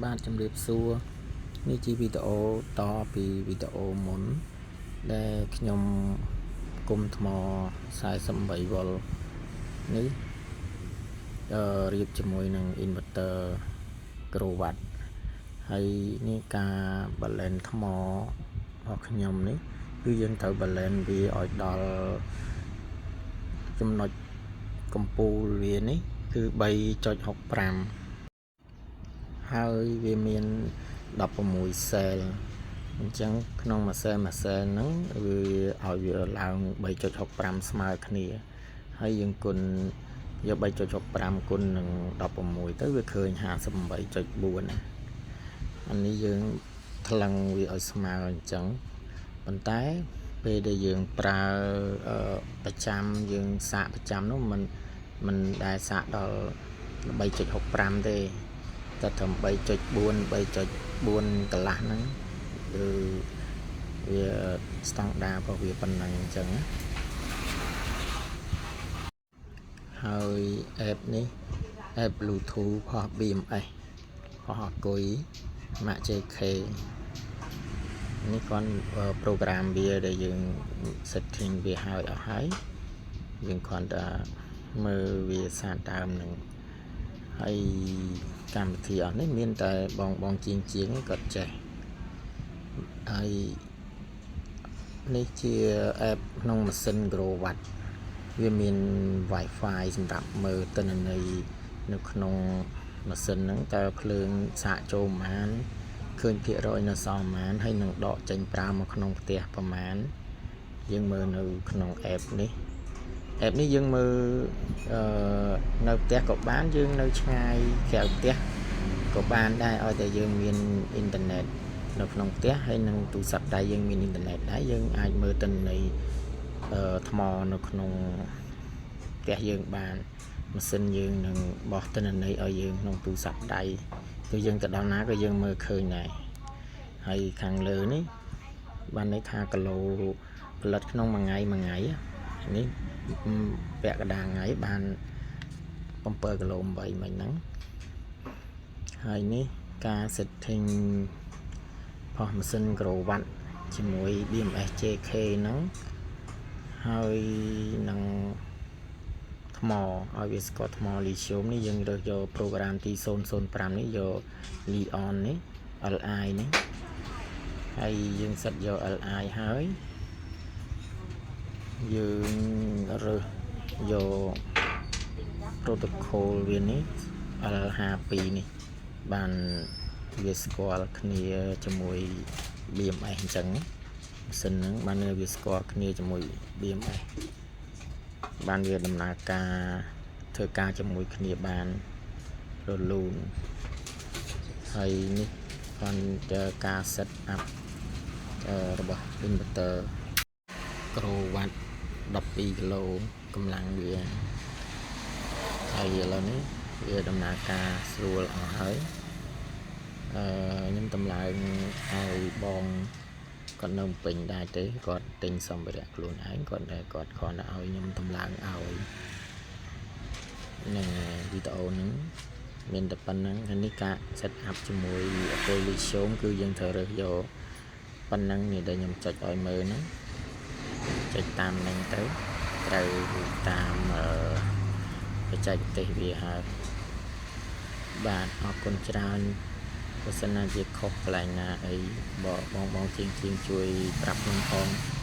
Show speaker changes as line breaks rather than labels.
បាទជំរាបសួរនេះជាវីដេអូតពីវីដេអូមុនដែលខ្ញុំគុំថ្ម48វ៉ុលនេះអឺរៀបជាមួយនឹង inverter Growatt ហើយនេះការ balance ថ្មរបស់ខ្ញុំនេះគឺយើងត្រូវ balance វាឲ្យដល់ចំណុចកំពូលវានេះគឺ3.65ហើយវាមាន16 cell អញ្ចឹងក្នុងមួយ cell មួយ cell ហ្នឹងវាឲ្យវាឡើង3.65ស្មើគ្នាហើយយើងគុណយក3.65គុណនឹង16ទៅវាឃើញ58.4ណាអានេះយើងថ្លឹងវាឲ្យស្មើអញ្ចឹងប៉ុន្តែពេលដែលយើងប្រើប្រចាំយើងសាកប្រចាំនោះมันมันដែលសាកដល់3.65ទេតែត្រឹម3.4 3.4កន្លះហ្នឹងគឺវាស្តង់ដាររបស់វាប៉ុណ្ណឹងអញ្ចឹងណាហើយ app នេះ app Bluetooth ផុស BMS ផុសអាគុយម៉ាក់ JK នេះគាត់ program វាដែលយើង setting វាហើយអស់ហើយយើងគ្រាន់តែមើលវាសារដើមនឹងហើយកម្មវិធីអស់នេះមានតែបងបងជាងជាងគាត់ចេះហើយនេះជា app ក្នុងម៉ាស៊ីន Growatt វាមាន Wi-Fi សម្រាប់មើលទិន្នន័យនៅក្នុងម៉ាស៊ីនហ្នឹងតើភ្លើងសាកចូលប្រមាណឃើញភាគរយនៅសល់ប្រមាណហើយនឹងដកចេញប្រើមកក្នុងផ្ទះប្រមាណយើងមើលនៅក្នុង app នេះ app នេះយើងមើលអឺនៅផ្ទះក៏បានយើងនៅឆ្ងាយក្រៅផ្ទះក៏បានដែរឲ្យតែយើងមានអ៊ីនធឺណិតនៅក្នុងផ្ទះហើយនឹងទូរស័ព្ទដៃយើងមានអ៊ីនធឺណិតដែរយើងអាចមើលទិន្នន័យអឺថ្មនៅក្នុងផ្ទះយើងបានម៉ាស៊ីនយើងនឹងបោះទិន្នន័យឲ្យយើងក្នុងទូរស័ព្ទដៃគឺយើងទៅដល់ណាក៏យើងមើលឃើញដែរហើយខាងលើនេះបានន័យថាគីឡូផលិតក្នុងមួយថ្ងៃមួយថ្ងៃនេះពាក់កណ្ដាលថ្ងៃបាន7គីឡូ8មិញហ្នឹងហើយនេះការ setting ផុសម៉ាស៊ីន Growatt ជាមួយ BMS JK ហ្នឹងហើយនឹងថ្មឲ្យវាស្គាល់ថ្ម lithium នេះយើងរើសយក program ទី005នេះយក Li-ion នេះ Li នេះហើយយើងសិតយក Li ហើយយើងរើសយក protocol វានេះ L52 នេះបានវាស្គាល់គ្នាជាមួយ BMS អញ្ចឹងណាម៉ាស៊ីនហ្នឹងបានវាស្គាល់គ្នាជាមួយ BMS បានវាដំណើរការធ្វើការជាមួយគ្នាបានរលូនហើយនេះគាត់ការ set up របស់ inverter Growatt 12គីឡូកម្លាំងវាហើយឥឡូវនេះវាដំណើរការស្រួលអស់ហើយអឺខ្ញុំតម្លើងឲ្យបងគាត់នៅពេញដែរទេគាត់ទិញសម្ភារៈខ្លួនឯងគាត់តែគាត់គ្រាន់តែឲ្យខ្ញុំតម្លើងឲ្យនឹងវីដេអូហ្នឹងមានតែប៉ុណ្្នឹងហើយនេះការ set up ជាមួយ អាគុយ lithium គឺយើងត្រូវរើសយកប៉ុណ្ណឹងនេះដែលខ្ញុំចុចឲ្យមើលហ្នឹងចុចតាមហ្នឹងទៅត្រូវតាមបច្ចេកទេសវាហើយបាទអរគុណច្រើនបើសិនណាជាខុសកន្លែងណាអីបងបងជាងជាងជួយប្រាប់ខ្ញុំផង។